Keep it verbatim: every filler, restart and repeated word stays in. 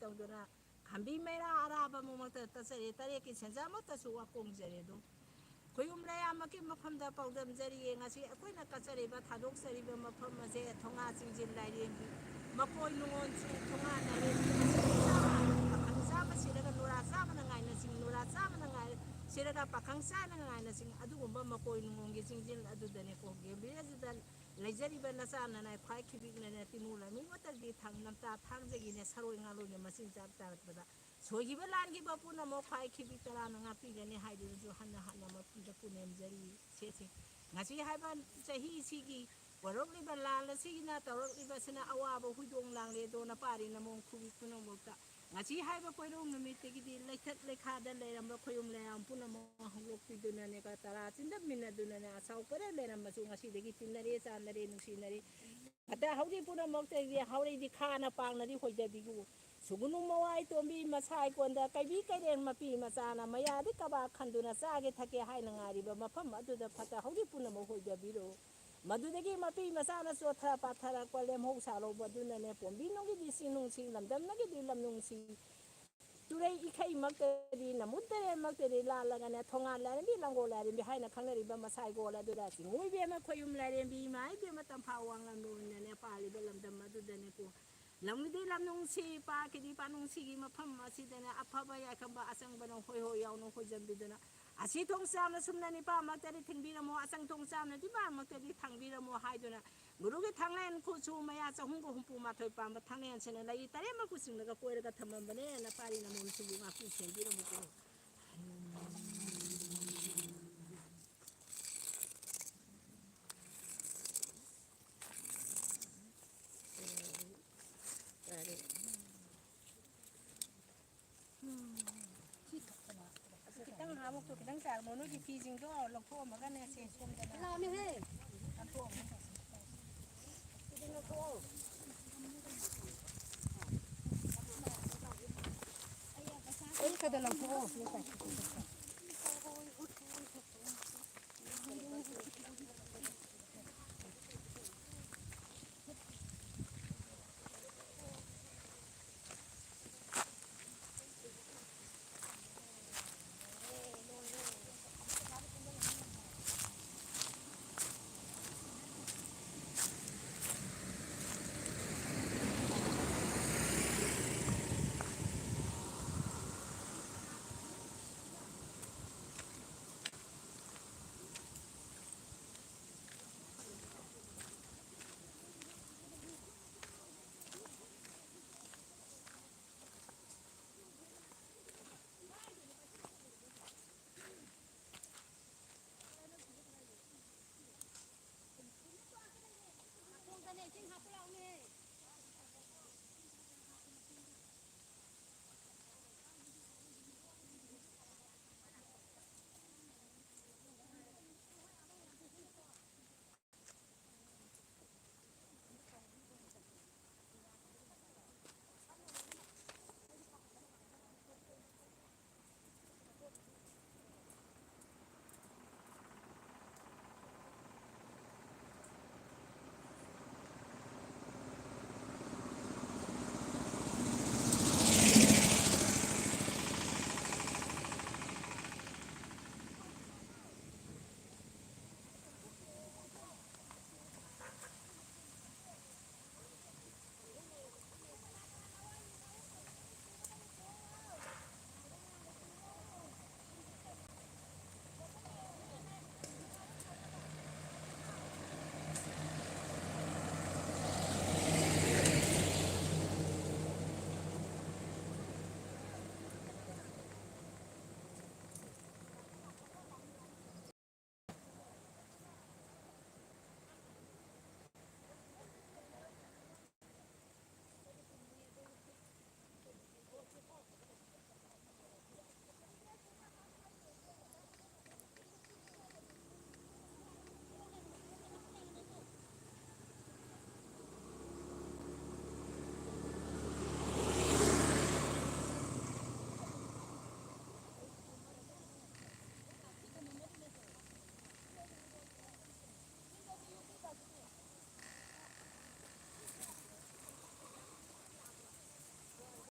ꯇꯧꯗꯨꯅ ꯈꯝꯕꯤ ꯃꯩꯔꯥ ꯑꯔꯥꯕ ꯑꯃꯃꯛꯇ ꯇꯠꯆꯔꯦ, ꯇꯔꯦꯠꯀꯤ ꯁꯦꯟꯖꯥꯃꯛꯇꯁꯨ ꯋꯥ ꯀꯣꯡꯖꯔꯦ ꯑꯗꯣ꯫ ꯈꯣꯌꯨꯝ ꯂꯩꯌꯥꯝꯃꯛꯀꯤ ꯃꯐꯝꯗ ꯄꯥꯎꯗꯝꯖꯔꯤꯌꯦ꯫ ꯉꯁꯤ ꯑꯩꯈꯣꯏꯅ ꯀꯠꯆꯔꯤꯕ, ꯊꯥꯗꯣꯛꯆꯔꯤꯕ ꯃꯐꯝ ꯑꯁꯦ ꯊꯣꯉꯥ ꯆꯤꯡꯖꯤꯜ ꯂꯥꯏꯔꯦꯝꯕꯤ, ꯃꯀꯣꯏ ꯅꯨꯡꯉꯣꯟꯁꯨ ꯊꯣꯉꯥ ꯂꯥꯏꯔꯦꯝꯕꯤ, ꯄꯥꯈꯪ ꯆꯥꯝꯃ ꯁꯤꯔꯒ ꯅꯨꯔꯥ ꯆꯥꯝꯃꯅ ꯉꯥꯏꯅ ꯆꯤꯡ, ꯅꯨꯔꯥ ꯆꯥꯝꯃꯅ ꯉꯥꯏ-, ꯁꯤꯔꯒ ꯄꯥꯈꯪ ꯆꯥꯝꯃꯅ ꯉꯥꯏꯅ ꯆꯤꯡ, ꯑꯗꯨꯒꯨꯝꯕ ꯃꯀꯣꯏ ꯅꯨꯡꯉꯣꯟꯒꯤ ꯆꯤꯡꯖꯤꯜ ꯑꯗꯨꯗꯅꯦꯀꯣ, ꯒꯦꯝꯕꯤꯔ ꯑꯗꯨꯗ ꯂꯩꯖꯔꯤꯕ ꯅꯆꯥ ꯅꯅꯥꯏ ꯈ꯭ꯋꯥꯏ ꯈꯤꯕꯤꯛꯅꯅꯦ ꯇꯤꯃꯨ ꯂꯥꯏꯃꯤ ꯃꯠꯇꯒꯤ ꯊꯥꯡ ꯅꯝꯇꯥ ꯊꯥꯡꯖꯒꯤꯅꯦ ꯁꯔꯣꯏ ꯉꯥꯂꯣꯏꯅ ꯃꯆꯤꯟꯖꯥꯛ ꯆꯥꯔꯛꯄꯗ ꯁꯣꯏꯈꯤꯕ ꯂꯥꯟꯈꯤꯕ ꯄꯨꯝꯅꯃꯛ ꯈ꯭ꯋꯥꯏ ꯈꯤꯕꯤꯛ ꯇꯔꯥꯅ ꯉꯥꯛꯄꯤꯒꯅꯤ ꯍꯥꯏꯗꯨꯅꯁꯨ ꯍꯟꯅ ꯍꯟꯅ ꯃꯐꯝꯗ ꯄꯨꯅꯦꯝꯖꯔꯤ꯫ ꯁꯦꯁꯦ꯫ ꯉꯁꯤ ꯍꯥꯏꯕ ꯆꯍꯤꯁꯤꯒꯤ ꯄꯣꯔꯛꯂꯤꯕ ꯂꯥꯟ ꯑꯁꯤꯒꯤꯅ ꯇꯧꯔꯛꯂꯤꯕꯁꯤꯅ ꯑꯋꯥꯕ ꯍꯨꯏꯗꯣꯡ ꯂꯥꯡꯂꯦ ꯑꯗꯣ ꯅꯄꯥꯔꯤ ꯅꯃꯣꯝ ꯈꯨꯕꯤ ꯄꯨꯝꯅꯃꯛꯇ ꯉꯁꯤ ꯍꯥꯏꯕ ꯀꯣꯏꯔꯧ ꯅꯨꯃꯤꯠꯇꯒꯤꯗꯤ ꯂꯩꯊꯠ ꯂꯩꯈꯥꯗ ꯂꯩꯔꯝꯕ ꯈꯣꯌꯨꯝ ꯂꯩꯌꯥꯝ ꯄꯨꯝꯅꯃꯛ ꯍꯧꯗꯣꯛꯄꯤꯗꯨꯅꯅꯦ, ꯇꯔꯥ ꯆꯤꯟꯗꯃꯤꯟꯅꯗꯨꯅꯅꯦ, ꯑꯆꯥꯎ ꯄꯔꯦ ꯂꯩꯔꯝꯕꯁꯨ ꯉꯁꯤꯗꯒꯤ ꯇꯤꯟꯅꯔꯦ, ꯆꯥꯟꯅꯔꯦ, ꯅꯨꯡꯁꯤꯅꯔꯦ꯫ ꯑꯇꯩ ꯍꯧꯖꯤꯛ ꯄꯨꯝꯅꯃꯛꯇꯒꯤ ꯍꯧꯔꯛꯏꯗꯤ ꯈꯥꯅ ꯄꯥꯡꯅꯗꯤ ꯍꯣꯏꯗꯕꯤꯌꯨ꯫ ꯁꯨꯒꯨꯅꯨ ꯃꯋꯥꯏ ꯇꯣꯝꯕꯤ ꯃꯁꯥꯏ ꯀꯣꯟꯗ ꯀꯩꯕꯤ ꯀꯩꯔꯦꯟ ꯃꯄꯤ ꯃꯆꯥꯅ ꯃꯌꯥꯗꯤ ꯀꯕꯥꯛ ꯈꯟꯗꯨꯅ ꯆꯥꯒꯦ ꯊꯛꯀꯦ ꯍꯥꯏꯅ ꯉꯥꯏꯔꯤꯕ ꯃꯐꯝ ꯑꯗꯨꯗ ꯐꯠꯇ ꯍꯧꯗꯤ ꯄꯨꯝꯅꯃꯛ ꯍꯣꯏꯗꯕꯤꯔꯣ꯫ ꯃꯗꯨꯗꯒꯤ ꯃꯄꯤ ꯃꯆꯥꯅ ꯆꯣꯠꯊ ꯄꯥꯊꯔꯛꯄ ꯂꯦꯝꯍꯧ ꯁꯥꯔꯧꯕ ꯑꯗꯨꯅꯅꯦ, ꯄꯣꯝꯕꯤ ꯅꯨꯡꯒꯤꯗꯤ ꯆꯤꯡ ꯅꯨꯡꯁꯤ, ꯂꯝꯗꯝꯅꯒꯤꯗꯤ ꯂꯝ ꯅꯨꯡꯁꯤ, ꯇꯨꯔꯩ ꯏꯈꯩꯃꯛꯇꯗꯤ, ꯅꯃꯨꯠ ꯇꯔꯦꯠꯃꯛꯇꯗꯤ ꯂꯥꯜꯂꯒꯅꯦ, ꯊꯣꯉꯥꯟ ꯂꯥꯏꯔꯦꯝꯕꯤ, ꯂꯥꯡꯒꯣꯜ ꯂꯥꯏꯔꯦꯝꯕꯤ ꯍꯥꯏꯅ ꯈꯪꯅꯔꯤꯕ ꯃꯁꯥꯏꯒꯣꯜ ꯑꯗꯨꯗ ꯆꯤꯡꯉꯨ ꯏꯕꯦꯝꯃ ꯈꯣꯌꯨꯝ ꯂꯥꯏꯔꯦꯝꯕꯤ, ꯏꯃꯥ ꯏꯕꯦꯝꯃ ꯇꯝꯐꯥ ꯋꯥꯡꯂꯝ ꯂꯣꯏꯅꯅꯦ ꯄꯥꯜꯂꯤꯕ ꯂꯝꯗꯝ ꯑꯗꯨꯗꯅꯦꯀꯣ꯫ ꯂꯝꯒꯤꯗꯤ ꯂꯝ ꯅꯨꯡꯁꯤ, ꯄꯥꯠꯀꯤꯗꯤ ꯄꯥꯠ ꯅꯨꯡꯁꯤꯒꯤ ꯃꯐꯝ ꯑꯁꯤꯗꯅꯦ ꯑꯐꯕ ꯌꯥꯏꯐꯝꯕ ꯑꯆꯪꯕꯅ ꯍꯣꯏ ꯍꯣꯏ ꯌꯥꯎꯅ ꯍꯣꯏꯖꯟꯕꯤꯗꯅ, ꯑꯁꯤ ꯊꯣꯡ ꯆꯥꯝꯅ ꯁꯨꯝꯅ ꯅꯤꯄꯥꯃꯛꯇꯗꯤ ꯊꯤꯡꯕꯤꯔꯝꯃꯣ, ꯑꯁꯪ ꯊꯣꯡ ꯆꯥꯝꯅ ꯅꯤꯄꯥꯃꯛꯇꯗꯤ ꯊꯥꯡꯕꯤꯔꯝꯃꯣ ꯍꯥꯏꯗꯨꯅ ꯒꯨꯔꯨꯒꯤ ꯊꯥꯡꯂꯦꯟ ꯈꯨꯠꯁꯨ ꯃꯌꯥ ꯆꯍꯨꯝꯒ ꯍꯨꯝꯐꯨ ꯃꯥꯊꯣꯏ ꯄꯥꯟꯕ ꯊꯥꯡꯂꯦꯟꯁꯤꯅ ꯂꯩ ꯇꯔꯦꯠꯃꯛꯄꯨ ꯆꯤꯡꯂꯒ ꯀꯣꯏꯔꯒ ꯊꯝꯃꯝꯕꯅꯦ꯫ ꯅꯄꯥꯔꯤ ꯅꯃꯣꯝꯁꯤꯕꯨ ꯉꯥꯛꯄꯤ ꯁꯦꯟꯕꯤꯔꯝꯃꯨꯀꯣ꯫ ꯈꯤꯇꯪ ꯍꯥꯃꯨꯛꯇꯣ ꯈꯤꯇꯪ ꯆꯥꯔꯝꯃꯣ꯫ ꯅꯣꯏꯒꯤ ꯐꯤꯁꯤꯡꯗꯣ ꯂꯧꯊꯣꯛꯑꯝꯃꯒꯅꯦ, ꯁꯦ ꯁꯣꯝꯗꯅꯦ꯫ ꯂꯥꯛꯑꯝꯃꯦꯍꯦ꯫ ꯂꯧꯊꯣꯛꯑꯝꯃꯣ꯫ ꯁꯤꯗꯤ ꯂꯧꯊꯣꯛꯑꯣ꯫ ꯑꯩ ꯈꯔ ꯂꯧꯊꯣꯛꯑꯣ꯫